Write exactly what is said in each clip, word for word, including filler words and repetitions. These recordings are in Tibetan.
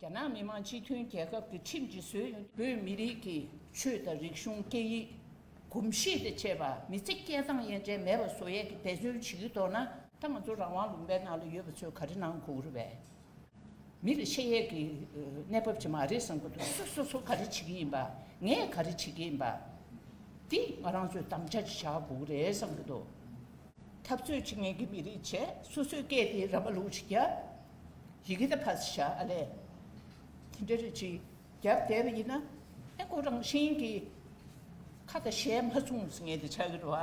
རྒྱ་ནག་མི་དམངས་སྤྱི་མཐུན་རྒྱལ་ཁབ་ཀྱི་ཁྲིམས་ཀྱིས་བཟོས་ཡོང་། བོད་མི་རིགས་ཀྱི་ཆོས་དང་རིག་གཞུང་སྐད་ཡིག་གོམས་གཤིས་དང་བཅས་པ་མི་ཚེ་སྐྱེལ་སྟངས་ཡན་ཆད་མེད་པ་བཟོ་ཡས་ཀྱི་འབད་བརྩོན་བྱེད་ཀྱི་འདུག་ན། ད་ང་ཚོ་རང་དབང་ལུང་པའི་ནང་ལ་ཡོད་པ་ཚོས་ག་རེ་གནང་དགོས་རེད་པས། མི་ལ་བཤད་ཡས་ཀྱི་གནས་བབ་ཅིག་མ་རེད་བསམ་གྱི་འདུག་སོ་སོ་སོ་ག་རེ་བྱེད་ཀྱི་ཡིན་པ། ངས་ག་རེ་བྱེད་ཀྱི་ཡིན་པ། འདི་ང་རང་ཚོས་དམ་བཅའ་ཅིག་བཞག་དགོས་ཀྱི་རེད་བསམ་གྱི་འདུག་འཐབ་རྩོད་བྱེད་མཁན་གྱི་མི་རིགས་བྱས། སོ་སོའི་སྐད་དེ་ར་མ་ལུག་ཅིག་རྒྱབ། ཡི་གེ་ད་ཕར་བཞག་ཨ་ལས། དེ་འདྲ་རེ་ཅིག་རྒྱབ་བསྡད་པ་ཡིན་ན། ཨེ་ཁོ་རང་བཞིན་གྱིས་ཁ་དང་ཞལ་མ་མཚུངས་ཟེར་མཁན་དེ་ཆགས་ཀྱི་རེད་བ།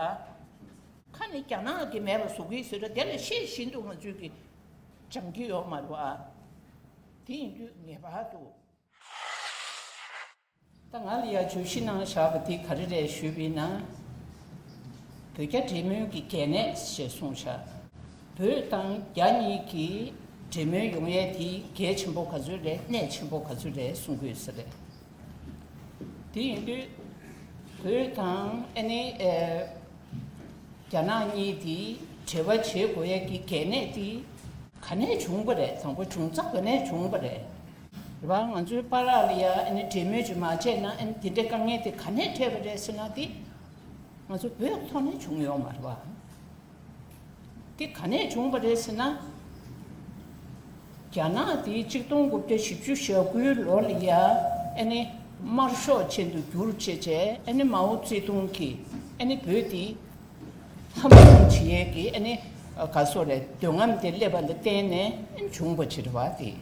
ཁ་ནས་རྒྱ་ནག་གི་མེད་པ་བཟོ་གི་ཟེར་ར། དེ་ལ་ཤེས་བཞིན་དུ་ང་ཚོས་ཀྱི་སྦྱང་གི་ཡོད་མ་རེད་བ། དེ་ཡིན་དུས་ངེས་པར་དུ། ད་ང་ལ་ཡ་བརྗོད་གཞི་ནང་བཞག་པ་དེ་ག་རེ་རེད་ཞུས་པ་ཡིན་ན། བོད་རྒྱ་འབྲེལ་མོལ་གྱི་གལ་གནད་ཞེས་གསུངས་བཞག་བོད་དང་རྒྱ་གཉིས་ཀྱི་འབྲེལ་མོལ་ཡོང་ཡས་དེ་གལ་ཆེན་པོ་ག་ཚོད་རེད། གནད་ཆེན་པོ་ག་ཚོད་རེད་གསུང་གི་ཡོད་ས་རེད། དེ་ཡིན་དུས་བོད་དང་ཨ་ནི་ཨེ། རྒྱ་ནག་གཉིས་དེ་འབྲེལ་བ་བྱེད་དགོས་ཡས་ཀྱི་གལ་གནད་དེ་ག་ནས་བྱུང་བ་རེད། དང་པོ་བྱུང་རྩ་ག་ནས་བྱུང་བ་རེད། རེད་བ། ང་ཚོའི་བར་ལ་ཡ་ཨ་ནི་འབྲེལ་མོལ་ཅིག་མ་བྱས་ན་ཨ་ནི་དེ་འདྲའི་དཀའ་ངལ་དེ་ག་ནས་འཕྲད་པ་རེད་ཟེར་ན། དེ་ང་ཚོ་བོད་ཐོག་ནས་བྱུང་ཡོད་མ་རེད་བ། དེ་ག་ནས་བྱུང་བ་རེད་ཟེར་ན། རྒྱ་ནག་དེ་གཅིག་སྟོང་དགུ་བརྒྱ་བཞི་བཅུ་ཞེ་དགུའི་ལོ་ལ་ཡ་ཨ་ནི་དམར་ཤོག་ཅན་དུ་བསྒྱུར་བྱས་བྱས། ཨ་ནི་མའོ་ཙེ་ཏུང་གིས་ཨ་ནི་བོད་དེ་ཧམ་བཟུང་བྱེད་ཡས་ཀྱི་ཨ་ནི་ག་སོ་རེད། འདོད་རྔམ་དེ་སླེབས་པ་ལ་བརྟེན་ནས་ཨ་ནི་བྱུང་བ་ཅིག་རེད་བ། དེ་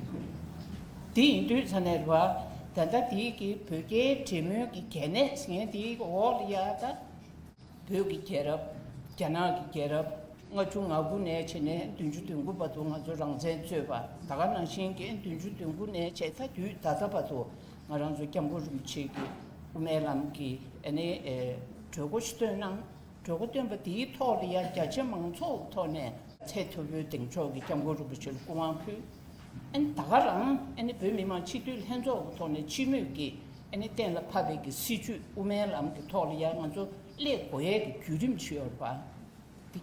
དེ་ཡིན་དུས་ཙ་ནས་རེད་བ། ད་ལྟ་དེའི་གི་བོད་རྒྱའི་འབྲེལ་མོལ་གྱི་གལ་གནད་ཟེར་མཁན་དེའི་འོག་ལ་ཡ་ད། བོད་ཀྱི་རྒྱལ་རབས། རྒྱ་ནག་གི་རྒྱལ་རབས། ལྔ་བཅུ་ང་དགུ་ནས་བྱས་ནས་བདུན་ཅུ་དོན་དགུ་བར་དུ་ང་ཚོ་རང་བཙན་རྩོད་པ། ད་ག་ནང་བཞིན་གྱི་བདུན་ཅུ་དོན་དགུ་ནས་བྱས་ད་དུས་ད་ལྟ་བར་དུ་ང་རང་ཚོ་སྐྱབས་མགོན་རིན་པོ་ཆེ་གི་དབུ་མའི་ལམ་གྱི་ཨ་ནི་ཨེ་གྲོས་འགོ་ཞིག་བཏོན་གནང་། གྲོས་འགོ་བཏོན་པ་དེའི་ཐོག་ལ་ཡ་རྒྱ་ཆེ་མང་ཚོགས་ཐོག་ནས་ཚད་མཐོ་པོའི་གདེང་འཇོག་གིས་སྐྱབས་མགོན་རིན་པོ་ཆེ་ལ་སྐུ་དབང་ཕུལ། ཨ་ནི་ད་ག་རང་ཨ་ནི་བོད་མི་མང་སྤྱི་འཐུས་ལྷན་ཚོགས་ཀྱི་ཐོག་ནས་སྤྱི་མོས་ཀྱིས་ཨ་ནི་གཏན་ལ་ཕབ་པའི་གི་སྲིད་བྱུས་དབུ་མའི་ལམ་གྱི་ཐོག་ལ་ཡང་ང་ཚོ་སླེབས་དགོས་ཡས་ཀྱི་བརྒྱུད་རིམ་ཞིག་ཡོད་རེད་པ།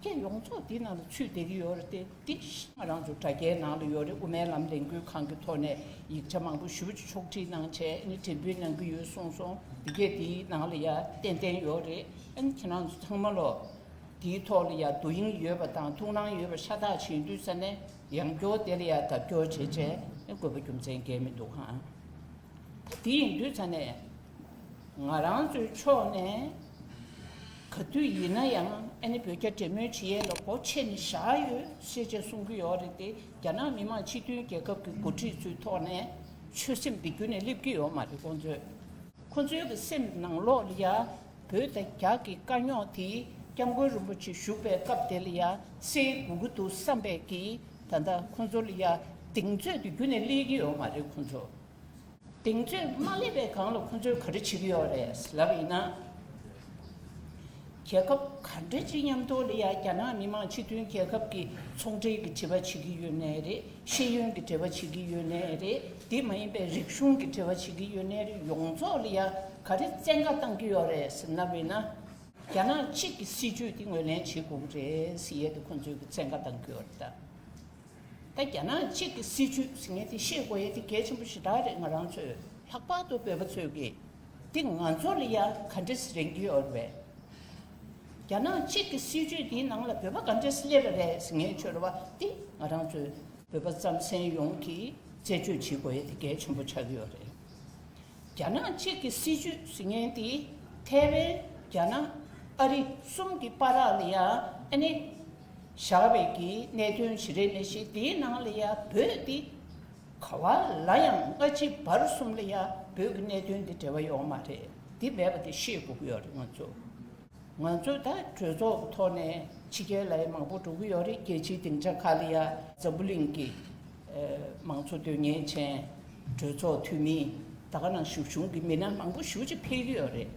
དེ་གས་ཡོངས་རྫོགས་འདི་ནང་ལ་ཚུད་བསྡད་ཀྱི་ཡོད་རེད་དེ། འདི་ང་རང་ཚོ་དྲ་རྒྱའི་ནང་ལ་ཡོད་རེད། དབུ་མའི་ལམ་ལས་འགུལ་ཁང་གི་ཐོག་ནས་ཡིག་ཆ་མང་པོ་ཞེ་པོ་ཅིག་ཕྱོགས་སྒྲིག་གནང་བྱས་ཨ་ནི་འགྲེམས་སྤེལ་གནང་གི་ཡོད་གསུངས་སོང་། དེ་གས་དེའི་ནང་ལ་ཡ་ཏན་ཏན་ཡོད་རེད། ཨ་ནི་ཁྱེད་རང་ཚོ་ཚང་མ་ལོ། དེའི་ཐོག་ལ་ཡ་དོ་དབྱིངས་ཡོད་པ་དང་ཐུགས་སྣང་ཡོད་པ་ཤ་སྟག་བྱེད་དུས་ཙ་ནས་ཡང་བསྐྱར་དེ་ལ་ཡ་རྒྱབ་སྐྱོར་བྱེད་བྱས་དགོས་པ་རྒྱུ་མཚན་གང་ཡང་མི་འདུག་ཧང་། ད་དེ་ཡིན་དུས་ཙ་ནས་ང་རང་ཚོའི་ཕྱོགས་ནས་ག་དུས་ཡིན་ན་ཡང་ཨ་ནི་བོད་རྒྱ་འབྲེལ་མོལ་བྱེད་ཡས་ལ་སྒོ་ཕྱེ་ནས་བཞག་ཡོད་ཞེས་བྱས་གསུང་གི་ཡོད་རེད་དེ། རྒྱ་ནག་མི་དམངས་སྤྱི་མཐུན་རྒྱལ་ཁབ་ཀྱི་འགོ་ཁྲིད་ཚོའི་ཐོག་ནས་ཆོད་སེམས་འདི་བརྒྱུད་ནས་སླེབས་ཀྱི་ཡོད་མ་རེད་ཁོང་ཚོས། ཁོ་ཚོའི་གི་སེམས་ནང་ལོགས་ལ་ཡ་བོད་དང་རྒྱ་གི་དཀའ་རྙོག་དེ་སྐྱབས་མགོན་རིན་པོ་ཆེ་བཞུགས་པའི་སྐབས་དེ་ལ་ཡ་སེལ་དགོས་ཀྱི་འདུག་བསམ་པའི་གི་ད་ལྟ་ཁོ་ཚོ་ལ་ཡ་གདེང་ཚོད་དེ་བརྒྱུད་ནས་སླེབས་ཀྱི་ཡོད་མ་རེད། ཁོ་ཚོ་གདེང་ཚོད་མ་སླེབས་པའི་སྒང་ལ་ཁོ་ཚོས་ག་རེ་བྱེད་ཀྱི་ཡོད་རེད་ལབ་ཡིན་ན། རྒྱལ་ཁབ་ག་འདྲ་ཅིག་མཉམ་དུ་ལ་ཡ་རྒྱ་ནག་མི་དམངས་སྤྱི་མཐུན་རྒྱལ་ཁབ་ཀྱི་ཚོང་འབྲེལ་གྱི་དྲི་བ་བྱེད་ཀྱི་ཡོད་ནའི་རེད། ཤེས་ཡོན་གྱི་འབྲེལ་བ་བྱེད་ཀྱི་ཡོད་ནའི་རེད། དེ་མ་ཡིན་པའི་རིག་གཞུང་གི་འབྲེལ་བ་བྱེད་ཀྱི་ཡོད་ནའི་རེད། ཡོངས་རྫོགས་ལ་ཡ་ག་རེ་བཙན་བཀའ་བཏང་གི་ཡོད་རེད་ཟེར་ན་བས་ན། རྒྱ་ནག་གཅིག་གི་སྲིད་བྱུས་དེ་ངོས་ལེན་བྱེད་དགོས་ཀྱི་རེད་ཟེར་ཡས་དེ་ཁོང་ཚོས་ཀྱི་བཙན་བཀའ་བཏང་གི་ཡོད་རེད་ད། ད་རྒྱ་ནག་གཅིག་གི་སྲིད་བྱུས་ཟེར་མཁན་དེ་ཤེས་དགོས་ཡས་དེ་གལ་ཆེན་པོ་ཞེ་དྲག་རེད། ང་རང་ཚོས་ལྷག་པར་དུ་བོད་པ་ཚོས་ཀྱིས་དེ་ང་ཚོ་ལ་ཡ་ག་འདྲས་རེད་ཀྱི་ཡོད་རེད། རྒྱ་ནག་གཅིག་གི་སྲིད་བྱུས་དེའི་ནང་ལ་བོད་པ་ག་འདྲས་སླེབས་པ་རེད་ཟེར་མཁན་ཆོས་རེད་བ། དེ་ང་རང་ཚོས་བོད་པ་རྩམ་ཟན་ཡོངས་ཀྱིས་རྩད་གཅོད་བྱེད་དགོས་ཡས་དེ་གལ་ཆེན་པོ་ཆགས་ཀྱི་ཡོད་རེད། རྒྱ་ནག་གཅིག་གི་སྲིད་བྱུས་ཟེར་མཁན་དེ་ཐའེ་ཝན། རྒྱ་ནག། ཨ་རི་གསུམ་གྱི་བར་ལ་ཡ་ཨ་ནི་བཞག་པའི་གི་གནད་དོན་ཞིག་རེད། ནས་ཤིག་དེའི་ནང་ལ་ཡ་བོད་དེ་ག་བ་ལ་ཡང་སྔ་ཕྱི་བར་གསུམ་ལ་ཡ་བོད་ཀྱི་གནད་དོན་དེ་འབྲེལ་བ་ཡོད་མ་རེད། དེ་མེད་པ་དེ་ཤེས་དགོས་ཀྱི་ཡོད་རེད། ང་ཚོ་ང་ཚོ་ད་གྲོས་ཚོགས་ཀྱི་ཐོག་ནས་ཕྱི་རྒྱལ་ལ་ཡ་མང་པོ་འགྲོ་གི་ཡོད་རེད། རྒྱལ་སྤྱིའི་སྡིངས་ཆ་ཁག་ལ་ཡ་འཛམ་བུ་གླིང་གི་མང་གཙོ་དོན་གཉེར་ཅན་གྲོས་ཚོགས་འཐུས་མི་ད་ག་ནང་བཞུགས་གཞུང་གི་མི་སྣ་མང་པོ་ཞེ་པོ་ཅིག་ཕེབས་ཀྱི་ཡོད་རེད།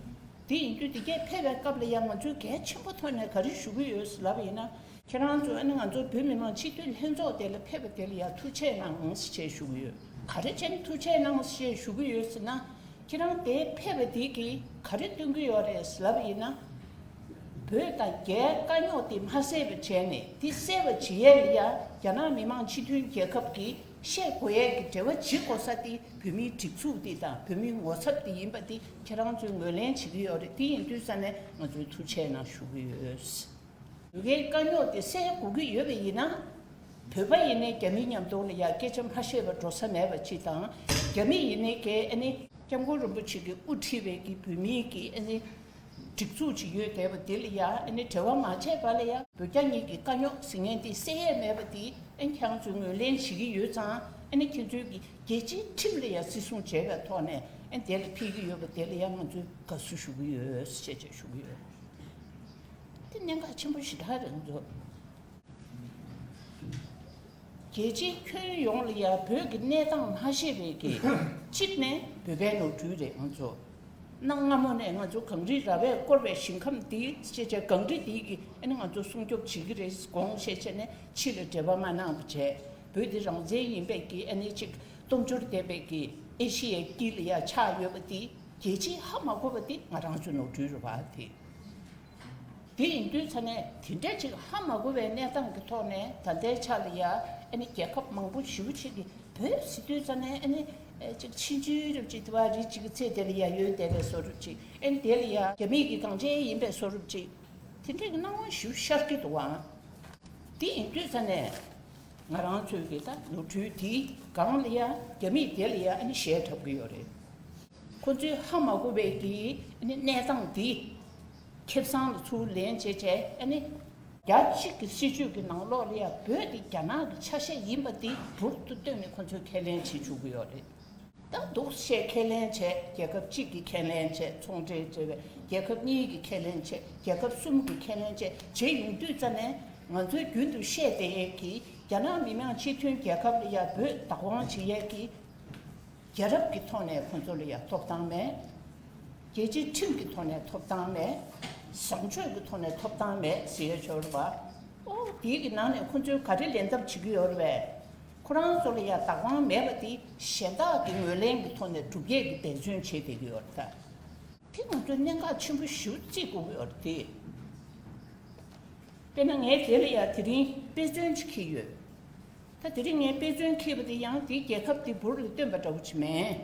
དེ་ཡིན་དུས་དེ་གས་ཕེབས་པའི་སྐབས་ལ་ཡང་ང་ཚོས་གལ་ཆེན་པོ་ཐོག་ནས་ག་རེ་ཞུ་གི་ཡོད་ལབ་ཡིན་ན། ཁྱེད་རང་ཚོ་ཨ་ནི་ང་ཚོ་བོད་མི་མང་སྤྱི་འཐུས་ལྷན་ཚོགས་དེ་ལ་ཕེབས་པ་དེ་ལ་ཡང་ཐུགས་རྗེ་ཆེ་གནང་ཞེས་ཞུ་གི་ཡོད། ག་རེ་བྱས་ནས་ཐུགས་རྗེ་ཆེ་གནང་ཞེས་ཞུ་གི་ཡོད་ཟེར་ན། ཁྱེད་རང་དེ་ཕེབས་པ་དེ་གིས་ག་རེ་སྟོན་གི་ཡོད་རེད་ལབ་ཡིན་ན། བོད་དང་རྒྱའི་དཀའ་རྙོག་དེ་མ་སེལ་བ་བྱས་ནས་དེ་སེལ་བ་བྱེད་ཡས་ལ་ཡ་རྒྱ་ནག་མི་དམངས་སྤྱི་མཐུན་རྒྱལ་ཁབ་ཀྱི་ བཤད་དགོས་ཡས་ཀྱི་འབྲེལ་བ་བྱེད་དགོས་ས་དེ་བོད་མིའི་སྒྲིག་འཛུགས་དེ་དང་བོད་མིའི་ངོ་ཚབ་དེ་ཡིན་པ་དེ་ཁྱེད་རང་ཚོས་ངོས་ལེན་བྱེད་ཀྱི་ཡོད་རེད། དེ་ཡིན་དུས་ཙ་ནས་ང་ཚོས་ཐུགས་རྗེ་གནང་ཞུ་གི་ཡོད། བོད་རྒྱའི་དཀའ་རྙོག་དེ་སེལ་དགོས་ཀྱི་ཡོད་པ་ཡིན་ན། བོད་པ་ཡིན་ནའི་རྒྱ་མི་མཉམ་དུ་ལ་ཡ་སྐད་ཆ་མ་བཤད་པ་འགྲོ་ས་མེད་པ་ཅིག་དང་། རྒྱ་མི་ཡིན་ནའི་གའི་ཨ་ནི་སྐྱབས་མགོན་རིན་པོ་ཆེ་གིས་དབུ་ཁྲིད་པའི་གི་བོད་མིའི་གི་ཨ་ནི་སྒྲིག་འཛུགས་ཅིག་ཡོད་བསྡད་པ་དེ་ལ་ཡ་ཨ་ནི་འབྲེལ་བ་མ་བྱས་པ་ལ་ཡ་བོད་རྒྱ་གཉིས་ཀྱི་དཀའ་རྙོག་ཟེར་མཁན་དེ་སེལ་ཡས་མེད་པ་དེ་ཨ་ནི་ཁྱེད་རང་ཚོས་ངོས་ལེན་བྱེད་ཀྱི་ཡོད་ཙང་། ཨ་ནི་ཁྱེད་ཚོའི་གི་རྒྱལ་སྤྱིའི་ཁྲིམས་ལ་ཡ་བརྩི་སྲུང་བྱས་པའི་ཐོག་ནས་ཨ་ནི་དེ་ལ་ཕེབས་ཀྱི་ཡོད་པ་དེ་ལ་ཡ་ང་ཚོས་དགའ་བསུ་ཞུ་གི་ཡོད་ཅེས་བྱས་ཞུ་གི་ཡོད། དེ་གནད་འགག་ཆེན་པོ་ཞེ་དྲག་རེད་ང་ཚོ། རྒྱལ་སྤྱིའི་ཁྱོན་ཡོངས་ལ་ཡ་བོད་ཀྱི་གནས་སྟངས་མ་ཤེས་པའི་གི་གཅིག་ནས་བོད་པའི་ནོར་འཁྲུལ་རེད་ང་ཚོ། གནའ་སྔ་མོ་ནས་ང་ཚོ་གངས་རི་ར་བས་བསྐོར་བའི་ཞིང་ཁམས་འདི་ཅེས་བྱས་གངས་རི་འདི་གི་ཨ་ནི་ང་ཚོ་སྲུང་སྐྱོབ་བྱེད་ཀྱི་རེད་དགོངས་བཞེས་བྱས་ནས་ཕྱི་ལ་འབྲེལ་བ་མ་གནང་བ་བྱས། བོད་འདི་རང་བཙན་ཡིན་པའི་གི་ཨ་ནི་ཅིག་སྟོབས་འབྱོར་ལྡན་པའི་གི་ཨེ་ཤི་ཡའི་དཀྱིལ་ལ་ཡ་ཆགས་ཡོད་པ་འདི་རྒྱལ་སྤྱིས་ཧ་མ་གོ་བ་འདི་ང་རང་ཚོའི་ནོར་འཁྲུལ་རེད་བ་དེ། དེ་ཡིན་དུས་ཙ་ནས་དེ་འདྲ་ཅིག་ཧ་མ་གོ་བའི་གནས་སྟངས་ཀྱི་ཐོག་ནས་ད་ལྟའི་ཆ་ལ་ཡ་ཨ་ནི་རྒྱལ་ཁབ་མང་པོ་ཞེ་པོ་ཅིག་གིས་བོད་ཟེར་དུས་ཙ་ནས་ཨ་ནི་ཨེ་ཅིག་ཕྱིན་ཅི་རུ་ཅིག་དེ་བ་རི་ཅིག་གི་ཚེ་དེ་ལ་ཡ་ཡོད་བསྡད་པའི་བཟོ་འདྲ་ཅིག་ཨ་ནི་དེ་ལ་ཡ་རྒྱ་མིའི་གི་གངས་ཅན་ཡིན་པའི་བཟོ་འདྲ་ཅིག་དེ་འདྲ་གི་སྣང་བ་ཞེ་པོ་ཤར་གྱི་འདུག་ཨང་། དེ་ཡིན་དུས་ཙ་ནས་ང་རང་ཚོའི་གི་ད་ནོར་འཁྲུལ་དེ་སྒང་ལ་ཡ་རྒྱ་མིས་དེ་ལ་ཡ་ཨ་ནི་ཞལ་འཁྲབ་གི་ཡོད་རེད། ཁོ་ཚོས་ཧ་མ་གོ་བའི་གི་ཨ་ནི་གནས་སྟངས་འདི་ཁེ་བཟང་ལ་ཚུར་ལེན་བྱས་བྱས་ཨ་ནི་རྒྱ་གཅིག་གི་སྲིད་ཇུས་ཀྱི་ནང་ལོགས་ལ་ཡང་བོད་འདི་རྒྱ་ནག་གི་ཆ་ཤས་ཡིན་པ་འདི་འབུར་དུ་བཏོན་ནས་ཁོ་ཚོས་ཁས་ལེན་བྱེད་བཅུག་གི་ཡོད་རེད། ད་འདུག་སེ་ཁས་ལེན་བྱས་རྒྱལ་ཁབ་གཅིག་གིས་ཁས་ལེན་བྱས་ཚོང་འབྲེལ་བྱས་པའི་རྒྱལ་ཁབ་གཉིས་ཀྱིས་ཁས་ལེན་བྱས་རྒྱལ་ཁབ་གསུམ་གྱིས་ཁས་ལེན་བྱས་བྱས་ཡོང་དུས་ཙ་ནས་ང་ཚོའི་རྒྱུན་དུ་བཤད་བསྡད་ཡས་ཀྱི་རྒྱ་ནག་མི་དམངས་སྤྱི་མཐུན་རྒྱལ་ཁབ་ལ་ཡང་བོད་བདག་དབང་བྱེད་ཡས་ཀྱི་རྒྱལ་རབས་ཀྱི་ཐོག་ནས་ཁོང་ཚོ་ལ་ཡང་ཐོབ་ཐང་མེད། རྒྱལ་སྤྱིའི་ཁྲིམས་ཀྱི་ཐོག་ནས་ཐོབ་ཐང་མེད། བཟང་སྤྱོད་ཀྱི་ཐོག་ནས་ཐོབ་ཐང་མེད་ཟེར་ཡ་ཆོག་རེད་པ། ཨོ་དེའི་གི་ནང་ནས་ཁོང་ཚོས་ག་རེ་ལན་འདེབས་བྱེད་ཀྱི་ཡོད་རེད་པས། ཁོ་རང་ཚོ་ལ་ཡང་བདག་དབང་མེད་པ་དེ་གཞན་དག་གི་ངོས་ལེན་གྱི་ཐོག་ནས་སྒྲུབ་ཡས་ཀྱི་འབད་བརྩོན་བྱེད་བསྡད་ཀྱི་ཡོད་རེད་ད། དེ་ང་ཚོས་གནད་འགག་ཆེན་པོ་ཞེ་པོ་བརྩི་དགོས་ཀྱི་ཡོད་རེད་དེ། དཔེར་ན་ངས་དེ་ལ་ཡང་དེ་རིང་དཔེ་མཚོན་ཅིག་འཁྱེར་ཡོད། ད་དེ་རིང་ངས་དཔེ་མཚོན་འཁྱེར་བ་དེ་ཡང་དེའི་རྒྱལ་ཁབ་དེ་འབུར་ལ་བཏོན་པ་འདྲ་བོ་ཅིག་མེད།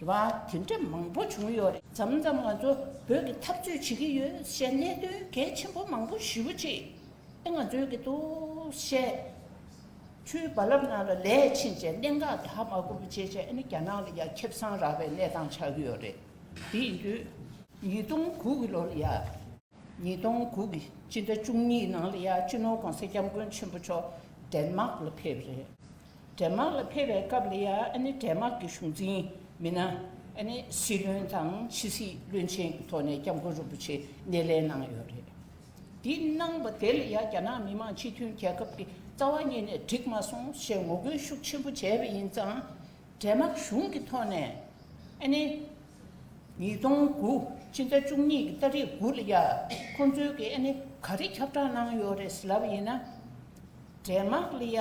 རེད་བ། དེ་འདྲ་མང་པོ་བྱུང་ཡོད་རེད། མཚམས་མཚམས་ང་ཚོ་བོད་ཀྱི་འཐབ་རྩོད་བྱེད་ཀྱི་ཡོད་ཞེས་གནད་དོན་གལ་ཆེན་པོ་མང་པོ་ཞེ་པོ་ཅིག་ཨེ་ང་ཚོའི་གི་འདུག་སེ་ཆུའི་རྦ་རླབས་ནང་ལ་ལས་ཕྱིན་བྱས་གནད་འགག་དེ་ཧ་མ་གོ་བ་བྱས་བྱས་ཨ་ནི་རྒྱ་ནག་ལ་ཡ་ཁེ་བཟང་རག་པའི་གནས་སྟངས་ཆགས་ཀྱི་ཡོད་རེད། དེ་ཡིན་དུས་ཉིས་སྟོང་དགུ་གི་ལོ་ལ་ཡ། ཉིས་སྟོང་དགུ་གི་སྤྱི་ཟླ་བཅུ་གཉིས་ནང་ལ་ཡ་སྤྱི་ནོར་གོང་ས་སྐྱབས་མགོན་ཆེན་པོ་མཆོག་ཌེན་མཱག་ལ་ཕེབས་རེད། ཌེན་མཱག་ལ་ཕེབས་པའི་སྐབས་ལ་ཡ་ཨ་ནི་ཌེན་མཱག་གི་གཞུང་འཛིན་མི་སྣ་ཨ་ནི་སྲིད་བློན་དང་ཕྱི་སྲིད་བློན་ཆེན་གྱི་ཐོག་ནས་སྐྱབས་མགོན་རིན་པོ་ཆེ་སྣེ་ལེན་གནང་ཡོད་རེད། འདི་གནང་བ་དེ་ལ་ཡ་རྒྱ་ནག་མི་དམངས་སྤྱི་མཐུན་རྒྱལ་ཁབ་ཀྱི་རྩ་བ་ཉིད་ནས་འགྲིག་མ་སོང་ཞེས་ངོ་རྒོལ་ཤུགས་ཆེན་པོ་བྱས་པ་ཡིན་ཙང་། ཌེན་མཱག་གཞུང་གི་ཐོག་ནས་ཨ་ནི་ཉིས་སྟོང་དགུ་སྤྱི་ཟླ་བཅུ་གཉིས་ཀྱི་ཏ་རིག་དགུ་ལ་ཡ་ཁོང་ཚོས་ཀྱི་ཨ་ནི་ག་རེ་ཁྱབ་བསྒྲགས་གནང་ཡོད་རེད་ཟེར་ལབ་པ་ཡིན་ན། ཌེན་མཱག་ལ་ཡ་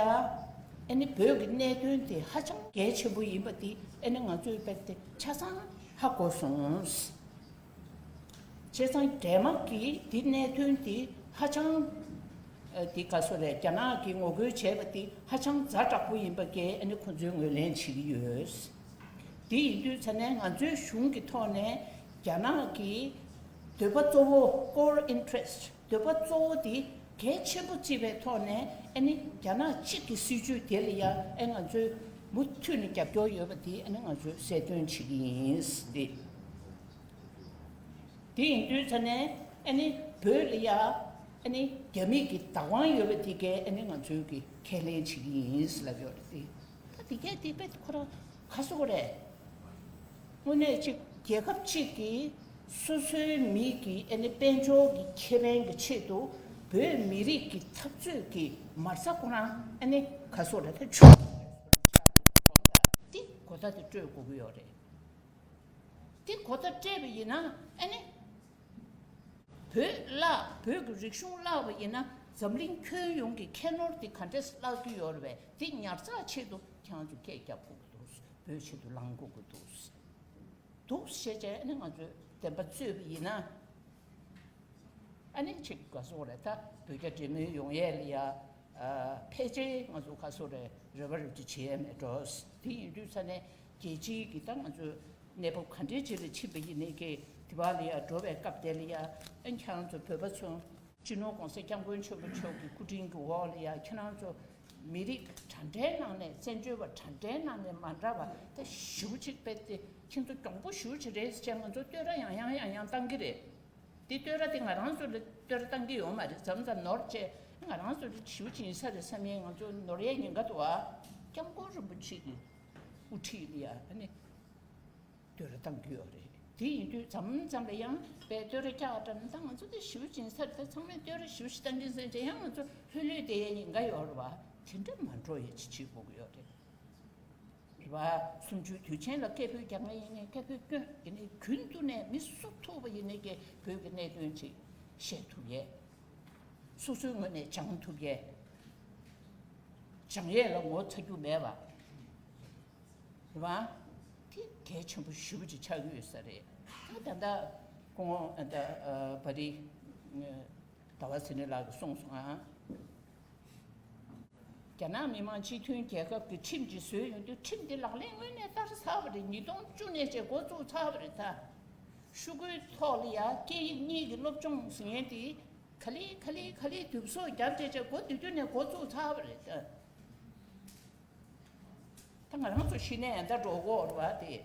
ཨ་ནི་བོད་ཀྱི་གནད་དོན་དེ་ཧ་ཅང་གལ་ཆེན་པོ་ཡིན་པ་དེ་ཨ་ནི་ང་ཚོས་དཔེ་དེ་ཆ་ཚང་ཧ་གོ་སོང་། བྱས་ཙང་ཌེན་མཱག་གིས་འདི་གནད་དོན་འདི་ཧ་ཅང་། ཨ། འདི་ག་སོ་རེད། རྒྱ་ནག་གིས་ངོ་རྒོལ་བྱས་པ་འདི་ཧ་ཅང་ཛ་དྲག་པོ་ཡིན་པ་གས་ཨ་ནི་ཁོ་ཚོས་ངོས་ལེན་བྱེད་ཀྱི་ཡོད། འདི་ཡིན་དུས་ཙ་ནས་ང་ཚོའི་གཞུང་གི་ཐོག་ནས་རྒྱ་ནག་གི་འདོད་པ་གཙོ་བོ། core interest། འདོད་པ་གཙོ་བོ་འདི་གལ་ཆེན་པོ་བརྩིས་པའི་ཐོག་ནས་ཨ་ནི་རྒྱ་ནག་གཅིག་གི་སྲིད་ཇུས་དེ་ལ་ཡ་ཨ་ང་ཚོས་མུ་མཐུད་ནས་རྒྱབ་སྐྱོར་ཡོད་པ་འདི་ཨ་ནི་ང་ཚོས་གསལ་སྟོན་བྱེད་ཀྱི་ཡིན་འདི། དེ་ཡིན་དུས་ཙ་ནས་ཨ་ནི་བོད་ལ་ཡ་ཨ་ནི་རྒྱ་མི་གི་བདག་དབང་ཡོད་པ་དེ་གས་ཨ་ནི་ང་ཚོའི་གི་ཁས་ལེན་བྱེད་ཀྱི་ཡིན་ལབ་ཡོད་རེད་དེ། ད་དེ་གས་དེ་དཔེ་ཁོ་རང་ག་སོ་གོ་རེད། དངོས་གནས་ཅིག་རྒྱལ་ཁབ་ཅིག་གིས་སོ་སོའི་མི་གི་ཨ་ནི་དཔལ་འབྱོར་གྱི་ཁེ་ཕན་གྱི་ཆེད་དུ་བོད་མི་རིགས་ཀྱི་འཐབ་རྩོད་ཀྱི་མ་རྩ་ཁོ་རང་ཨ་ནི་ག་སོ་རེད་ད་ཆུ་དེ་གོ་ད་དེ་སྤྲོད་དགོས་ཀྱི་ཡོད་རེད། དེ་གོ་བརྡ་སྤྲད་པ་ཡིན་ན་ཨ་ནི། བོད་བརླག་བོད་ཀྱི་རིག་གཞུང་བརླག་པ་ཡིན་ན་འཛམ་གླིང་ཁྱོན་ཡོངས་ཀྱི་ཁྱད་ནོར་དེ་ག་འདྲས་བརླག་གི་ཡོད་རེད་པས། དེ་ཉར་ཚགས་ཆེད་དུ་ཁྱེད་རང་ཚོ་སྐད་རྒྱབ་དགོས་ཀྱི་འདུག་བོད་ཆེད་དུ་ལངས་དགོས་ཀྱི་འདུག་འདུག་བཤད་བྱས་ཨ་ནི་ང་ཚོས་བདེན་པ་རྩོད་པ་ཡིན་ན། ཨ་ནི་ཅིག་ག་སོགས་རེད་ད། བོད་རྒྱ་འབྲེལ་མོལ་ཡོང་ཡས་ལ་ཡ་ ཕལ་ཆེར་ང་ཚོ་ཁ་སོ་རེ་རེ་བ་རེ་བ་ཅིག་བྱེད་ཡ་མེད་འགྲོ། དེ་ཡིན་དུས་ས་ནས་རྒྱལ་སྤྱིའི་གི་ད་ང་ཚོ་གནས་བབ་ག་འདྲའི་ཅིག་ལ་ཕྱིན་པ་ཡིན་ནའི་གི་དེ་བ་ལ་ཡ་འགྲོ་བའི་སྐབས་དེ་ལ་ཡ་ཨ་ཁྱེད་རང་ཚོ་བོད་པ་ཚོ་སྤྱི་ནོར་༸གོང་ས་༸སྐྱབས་མགོན་ཆེན་པོ་མཆོག་གི་སྐུ་དྲིན་གྱི་འོག་ལ་ཡ་ཁྱེད་རང་ཚོ་མི་རིགས་གྲངས་འདྲའི་ནང་ནས་བཙན་བྱོལ་བ་གྲངས་འདྲའི་ནང་ནས་མ་འདྲ་བ་ད་ཞེ་པོ་ཅིག་དཔེ་དེ་ཁྱེད་ཚོ་གྱོང་པོ་ཞེ་པོ་ཅིག་རེད་ཟེར་བྱས་ང་ཚོ་བསྟོད་ར་ཡང་ཡང་ཡང་ཡང་བཏང་གི་རེད། དེ་བསྟོད་ར་དེ་ང་རང་ཚོ་ལ་བསྟོད་ར་བཏང་གི་ཡོད་མ་རེད། མཚམས་མཚམས་ནོར་བྱས་ང་རང་ཚོ་ལ་ཞེ་པོ་ཅིག་ཡིན་ས་རེད་བསམ་ཡས་ང་ཚོ་ནོར་ཡས་ཉེན་ཁ་འདུག་ཨ། སྐྱབས་མགོན་རིན་པོ་ཆེ་གི་དབུ་ཁྲིད་ལ་ཡ་ཨ་ནི་བསྟོད་ར་བཏང་གི་ཡོད་རེད། དེ་ཡིན་དུས་མཚམས་མཚམས་ལ་ཡང་དཔེ་བསྟོད་ར་བཀྱག་འདྲ་ན་ད་ང་ཚོ་དེ་ཞེ་པོ་ཅིག་ཡིན་ས་རེད། ད་ཚང་མས་བསྟོད་ར་ཞེ་པོ་ཅིག་བཏང་གི་ཟེར་བྱས་ཡང་ང་ཚོ་ལྷོད་ལྷོད་བསྡད་ཡས་ཉེན་ཁ་ཡོད་རེད་བ། དེ་འདྲ་མ་འགྲོ་ཡས་ཅིག་བྱེད་དགོས་ཀྱི་ཡོད་རེད། རེད་བ། གསུམ་བཅུའི་དུས་ཆེན་ལ་སྐད་འབོད་རྒྱག་མཁན་ཡིན་ནའི་སྐད་འབོད་སྐྱོན་ཡིན་ནའི་རྒྱུན་དུ་ནས་མི་སུ་ཐུག་པ་ཡིན་ནའི་ཀྱི་བོད་ཀྱི་གནད་དོན་ཅིག་བཤད་ཐུབ་ཡས། སོ་སོའི་ངོས་ནས་སྦྱང་ཐུབ་ཡས། སྦྱང་ཡས་ལ་ངོ་ཚ་རྒྱུ་མེད་པ། རེད་བ། དེ་གལ་ཆེན་པོ་ཞེ་པོ་ཅིག་ཆགས་ཀྱི་ཡོད་ས་རེད། ད་ད་ལྟ་སྐུ་ངོ་ད་བ་རི་ཟླ་བ་ཚེ་རིང་ལགས་ཀྱིས་གསུངས་སོང་ཨ། རྒྱ་ནག་མི་དམངས་སྤྱི་མཐུན་རྒྱལ་ཁབ་ཀྱི་ཁྲིམས་ཅིག་བཟོས་ཡོང་དུས་ཁྲིམས་དེ་ལག་ལེན་དངོས་གནས་བསྟར་ཚར་བ་རེད། ཉིས་སྟོང་བཅུ་ནས་བྱས་འགོ་བཙུགས་ཚར་བ་རེད་ད། ཤོག་གུའི་ཐོག་ལ་ཡ་སྐད་ཡིག་གཉིས་ཀྱི་སློབ་སྦྱོང་ཟེར་མཁན་དེ་ག་ལེ་ག་ལེ་ག་ལེ་དུབ་སོ་རྒྱབ་བྱས་བྱས་འགོ་དུས་དུས་ནས་འགོ་བཙུགས་ཚར་བ་རེད་ད། ད་ང་རང་ཚོ་གཞི་ནས་ཡང་ད་འགྲོ་གི་ཡོད་རེད་བ་དེ།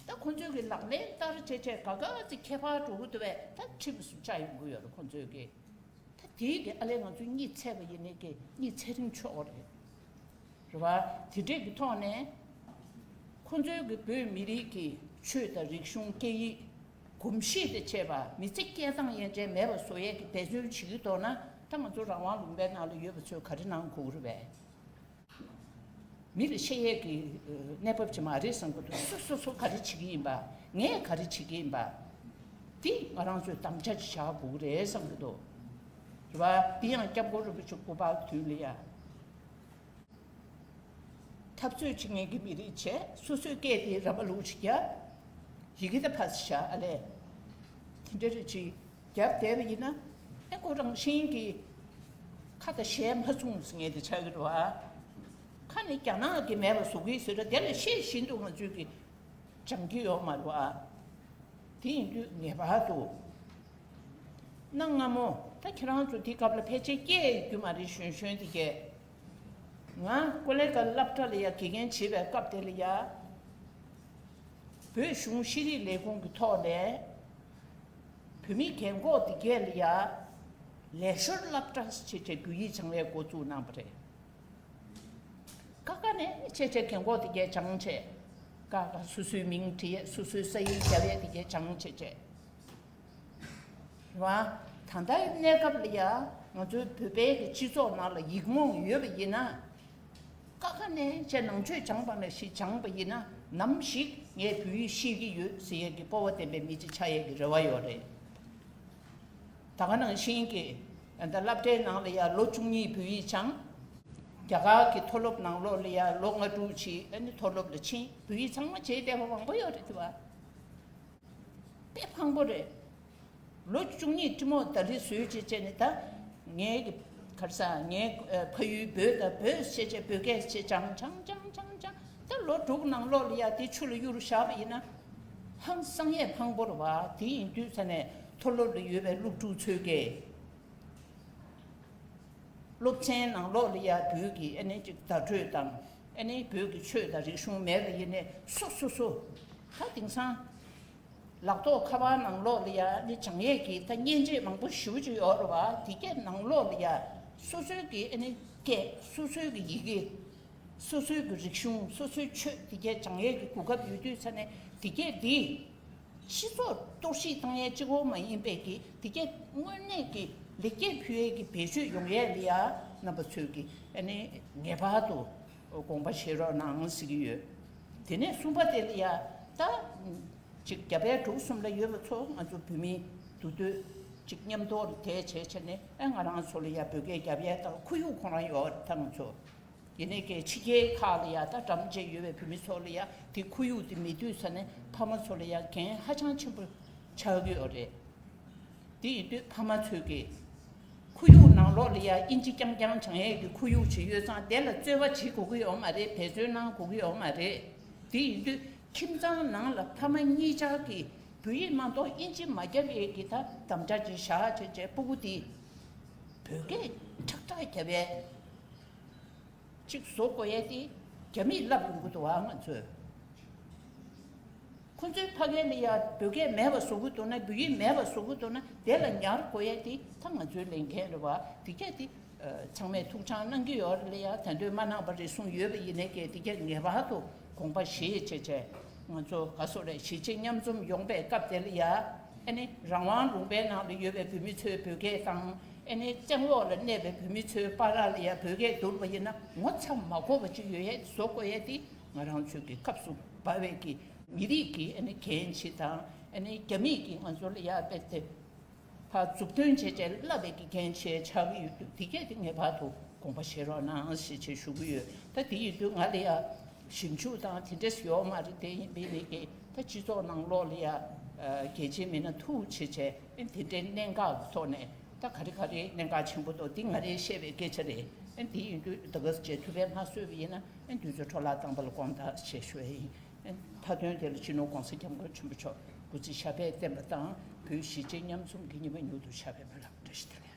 ད་ཁོ་ཚོས་ཀྱི་ལག་ལེན་བསྟར་བྱས་བྱས་ག་ག་ཚོད་ཁྱད་པར་འགྲོ་གི་འདུག་བས། ད་ཁྲིམས་སུ་བཅའ་ཡོང་གི་ཡོད་རེད་ཁོ་ཚོས་ཀྱི། ད་དེའི་གི་ཨ་ལས་ང་ཚོ་གཉིད་ཚད་པ་ཡིན་ནའི་གི་གཉིད་ཚད་རིང་ཆོག་རེད། རེད་བ། དེ་འདྲས་ཀྱི་ཐོག་ནས་ཁོ་ཚོའི་གི་བོད་མི་རིགས་ཀྱི་ཆོས་དང་རིག་གཞུང་སྐད་ཡིག་གོམས་གཤིས་དང་བཅས་པ་མི་ཚེ་སྐྱེལ་སྟངས་ཡན་ཆད་མེད་པ་བཟོ་ཡས་ཀྱི་འབད་བརྩོན་བྱེད་ཀྱི་འདུག་ན་ད་ང་ཚོ་རང་དབང་ལུང་པའི་ནང་ལ་ཡོད་པ་ཚོས་ག་རེ་གནང་དགོས་ཀྱི་རེད་བས། མི་ལ་བཤད་ཡས་ཀྱི་གནས་བབ་ཅིག་མ་རེད་བསམ་གྱི་འདུག་སོ་སོ་སོ་ག་རེ་བྱེད་ཀྱི་ཡིན་པ། ངས་ག་རེ་བྱེད་ཀྱི་ཡིན་པ། འདི་ང་རང་ཚོས་དམ་བཅའ་ཅིག་བཞག་དགོས་ཀྱི་རེད་བསམ་གྱི་འདུག་རེད་བ། འདི་ཡང་སྐྱབས་མགོན་རིན་པོ་ཆེ་སྐུ་པར་དུས་ལ་ཡ། འཐབ་རྩོད་བྱེད་མཁན་གྱི་མི་རིགས་བྱས་སོ་སོའི་སྐད་དེ་ར་མ་ལུག་ཅིག་རྒྱབ། ཡི་གེ་ད་ཕར་བཞག་ཨ་ལས། དེ་འདྲ་རེ་ཅིག་རྒྱབ་བསྡད་པ་ཡིན་ན། ཨེ་ཁོ་རང་བཞིན་གྱིས་ཁ་དང་ཞལ་མ་མཚུངས་ཟེར་མཁན་དེ་ཆགས་ཀྱི་རེད་བ། ཁ་ནི་རྒྱ་ནག་གི་མེད་པ་བཟོ་གི་ཟེར་ར་དེ་ལ་ཤེས་བཞིན་དུ་ང་ཚོས་ཀྱི་སྦྱང་གི་ཡོད་མ་རེད་བ། དེ་ཡིན་དུས་ངེས་པར་དུ། གནའ་སྔ་མོ་ད་ཁྱེད་རང་ཚོ་དེ་སྐབས་ལ་ཕལ་ཆེར་སྐྱེས་ཡོད་རྒྱུ་མ་རེད་གཞོན་གཞོན་དེ་གས། ང་ཀོ་ལེ་གྷལ་སློབ་གྲྭ་ལ་ཡ་དགེ་རྒན་བྱེད་པའི་སྐབས་དེ་ལ་ཡ། བོད་གཞུང་ཤེས་རིག་ལས་ཁུངས་ཀྱི་ཐོག་ནས་བོད་མི་རྒན་འཁོགས་དེ་གས་ལ་ཡ་ལས་ཞོར་སློབ་གྲྭ་ཞེས་བྱས་བོད་ཡིག་སྦྱང་ཡས་འགོ་བཙུགས་གནང་བ་རེད། ཀ་ཀ་ནས་ཆེ་ཆེ་རྒན་འཁོགས་དེ་གས་སྦྱངས་བྱས། ཀ་ཀ་སོ་སོའི་མིང་བྲིས་ཡས་སོ་སོའི་ས་ཡིག་རྒྱབ་ཡས་དེ་གས་སྦྱངས་བྱས་བྱས། རེད་བ། ད་ལྟའི་གནས་སྐབས་ལ་ཡ་ང་ཚོའི་བོད་པའི་གི་སྤྱི་ཚོགས་ནང་ལ་ཡིག་རྨོངས་ཡོད་པ་ཡིན་ན། ཀ་ཁ་ནས་བྱས་ནང་ཆོས་སྦྱངས་པ་ནང་བཞིན་སྦྱངས་པ་ཡིན་ན་ནམ་ཞིག་ངས་བོད་ཡིག་ཤེས་ཀྱི་ཡོད་ཟེར་ཡས་ཀྱི་སྤོབས་པ་ལྡན་པའི་མི་ཅིག་ཆགས་ཡས་ཀྱི་རེ་བ་ཡོད་རེད། ད་ག་ནང་བཞིན་གྱི་ད་སློབ་གྲྭའི་ནང་ལ་ཡ་ལོ་བཅུ་གཉིས་བོད་ཡིག་སྦྱངས། རྒྱ་གར་གྱི་མཐོ་སློབ་ནང་ལོགས་ལ་ཡ་ལོ་ལྔ་དྲུག་ཅིག་ཨ་ནི་མཐོ་སློབ་ལ་ཕྱིན་བོད་ཡིག་ཚང་མ་བརྗེད་བསྡད་པ་མང་པོ་ཡོད་རེད་དེ་བ། དཔེ་ཕངས་པོ་རེད། ལོ་བཅུ་གཉིས་ཀྲི་མོ་ད་རི་བཟོས་བྱས་བྱས་ནས་ད་ངའི་གི་ག་རེ་ཟ་ངའི་ཨ་ཕ་ཡུལ་བོད་དང་བོད་བྱས་བྱས་བོད་སྐད་བྱས་སྦྱངས་སྦྱངས་སྦྱངས་སྦྱངས་སྦྱངས་ད་ལོ་དྲུག་ནང་ལོགས་ལ་ཡ་དེ་ཆུ་ལ་གཡུར་བཞག་པ་ཡིན་ན། ཧང་སང་ཡས་ཕངས་པོ་རེད་བ། དེ་ཡིན་དུས་ས་ནས་མཐོ་སློབ་ལ་ཡོད་པའི་སློབ་ཕྲུག་ཚོས་ཀྱིས། སློབ་ཚན་ནང་ལོགས་ལ་ཡ་བོད་ཀྱི་ཨ་ནི་ཅིག་བརྡ་སྤྲོད་དང་ཨ་ནི་བོད་ཀྱི་ཆོས་དང་རིག་གཞུང་མེད་པ་ཡིན་ནའི་སོ་སོ་སོ། ད་དེང་སང་ལག་ཐོག་ཁ་པར་ནང་ལོགས་ལ་ཡ་ཨ་ནི་སྦྱང་ཡས་ཀྱི་ད་མཉེན་ཆས་མང་པོ་ཞེ་པོ་ཅིག་ཡོད་རེད་བ། དེ་གའི་ནང་ལོགས་ལ་ཡ་སོ་སོའི་གི་ཨ་ནི་སྐད་སོ་སོའི་གི་ཡི་གེ་སོ་སོའི་གི་རིག་གཞུང་སོ་སོའི་ཆོས་དེ་གའི་སྦྱང་ཡས་ཀྱི་གོ་སྐབས་ཡོད་དུས་ས་ནས་དེ་གའི་འདི། སྤྱི་ཚོགས་གཏོར་བཤིག་བཏང་ཡས་གཅིག་པོ་མ་ཡིན་པའི་གི་དེ་གའི་དངོས་གནས་ཀྱི་ལེགས་སྐྱེས་ཕུལ་ཡས་ཀྱི་བེད་སྤྱོད་ཡོང་ཡས་ལ་ཡ་རྣམ་པ་ཚོས་ཀྱི་ཨ་ནི་ངེས་པར་དུ་དགོངས་པ་བཞེས་རོགས་གནང་ཟེར་གྱི་ཡོད། དེ་ནས་གསུམ་པ་དེ་ལ་ཡ་ད་ཅིག་རྒྱ་བལ་འབྲུག་གསུམ་ལ་ཡོད་པ་ཚོ་ང་ཚོ་བོད་མི་འདུས་སྡོད་ཅིག་མཉམ་དུ་དེ་བྱས་བྱས་ནས་ཨ་ང་རང་ཚོ་ལ་ཡ་བོད་སྐད་རྒྱབ་ཡས་དང་ཁོར་ཡུག་ཁོ་རང་ཡོད་རེད་ད་ང་ཚོ། ཡིན་ནའི་གི་ཕྱི་རྒྱལ་ཁག་ལ་ཡ་ད་འགྲམ་ཆེ་ཡོད་པའི་བོད་མི་ཚོ་ལ་ཡ་དེ་ཁོར་ཡུག་དེ་མི་འདུས་ས་ནས་ཕ་མ་ཚོ་ལ་ཡ་འགན་ཧ་ཅང་ཆེན་པོ་ཆགས་ཀྱི་ཡོད་རེད། དེ་ཡིན་དུས་ཕ་མ་ཚོས་ཀྱི་ ཁོར་ཡུག་ནང་ལོགས་ལ་ཡ་ཨིན་ཇི་རྐྱང་རྐྱང་སྦྱང་ཡས་ཀྱི་ཁོར་ཡུག་ཅིག་ཡོད་ཙང་དེ་ལ་རྩོལ་བ་བྱེད་དགོས་ཀྱི་ཡོད་མ་རེད། འབད་བརྩོན་གནང་དགོས་ཀྱི་ཡོད་མ་རེད། དེ་ཡིན་དུས་ཁྱིམ་ཚང་ནང་ལ་ཕ་མ་གཉིས་ཆར་གྱིས་བོད་ཡིག་མ་གཏོགས་ཨིན་ཇི་མ་རྒྱབ་ཡས་ཀྱི་ད་དམ་བཅའ་ཅིག་བཞག་བྱས་བྱས་སྤུ་གུ་དེ་བོད་སྐད་ཁྲག་ཁྲག་རྒྱབ་ཡས། གཅིག་བཟོ་དགོས་ཡས་དེ་རྒྱ་མིས་བསླབ་ཡོང་གི་འདུག་བ། ང་ཚོས་ཁོ་ཚོའི་ཕ་གི་ལ་ཡ་བོད་སྐད་མེད་པ་བཟོ་གི་འདུག་ན། བོད་ཡིག་མེད་པ་བཟོ་གི་འདུག་ན། དེ་ལ་ཉར་དགོས་ཡས་དེ་ད་ང་ཚོའི་ལས་འགན་རེད་བ། དེ་གས་དེ་ཚང་མས་ཐུགས་འཆང་གནང་གི་ཡོད་རེད་ལ་ཡ། ད་དུང་མ་གནང་བ་རེ་ཟུང་ཡོད་པ་ཡིན་ནའི་གས་དེ་གས་ངེས་པར་དུ་དགོངས་པ་བཞེས་བྱས་བྱས་ང་ཚོ་ག་སོ་རེད། གཞིས་བྱེས་མཉམ་འཛོམས་ཡོང་པའི་སྐབས་དེ་ལ་ཡ། ཨ་ནི་རང་དབང་ལུང་པའི་ནང་ལ་ཡོད་པའི་བོད་མི་ཚོས་བོད་སྐད་དང་། ཨ་ནི་བཙན་འོག་ལ་གནས་པའི་བོད་མི་ཚོའི་བར་ལ་ཡ་བོད་སྐད་བསྡུར་བ་ཡིན་ན་ངོ་ཚ་མ་དགོས་པ་ཅིག་ཡོད་ཡས་བཟོ་དགོས་ཡས་དེ་ང་རང་ཚོའི་གི་སྐབས་སུ་བབས་པའི་གི་མི་རིགས་ཀྱི་ཨ་ནི་འགན་ཅིག་དང་། ཨ་ནི་རྒྱ་མིས་ཀྱི་ང་ཚོ་ལ་ཡ་དཔེ་དེ་ཕར་མཛུབ་སྟོན་བྱས་བྱས་བསླབ་པའི་གི་འགན་ཅིག་ཆགས་ཀྱི་ཡོད་དུས་དེ་གས་དེ་ངེས་པར་དུ་དགོངས་པ་བཞེས་རོགས་གནང་ཞེས་བྱས་ཞུ་གི་ཡོད། ད་དེ་ཡིན་དུས་ང་ལ་ཡ་ཞིབ་འཇུག་དང་དེ་འདྲས་ཡོད་མ་རེད། དེ་ཡིན་པའི་ནི་གི་ད་སྤྱི་ཚོགས་ནང་ལོགས་ལ་ཡ་རྒྱལ་སྤྱིའི་མི་སྣ་ཐུག་བྱས་བྱས་དེ་འདྲའི་གནད་འགག་གི་ཐོག་ནས་ད་ག་རེ་ག་རེ་གནད་འགག་ཆེན་པོ་འདུག། འདི་ང་རེས་བཤད་པའི་སྐད་ཆ་རེད། དེ་ཡིན་དུས་ད་ག་ཟེ་བྱས་ཐུབ་པས་མ་བཟོས་པ་ཡིན་ན་དུས་ཚོད་འཕྲོ་བརླག་བཏང་པ་ལ་དགོངས་དག་ཞེས་ཞུ་བ་ཡིན། མཐའ་དོན་དེ་ལ་སྤྱི་ནོར་༸གོང་ས་༸སྐྱབས་མགོན་ཆེན་པོ་མཆོག་སྐུ་ཚེ་ཞབས་པད་བརྟན་པ་དང་བོད་གཞིས་བྱེས་མཉམ་འཛོམས་ཀྱི་ཉི་མ་མྱུར་དུ་ཤར་བའི་སྨོན་ལམ། བཀྲ་ཤིས་བདེ་ལེགས།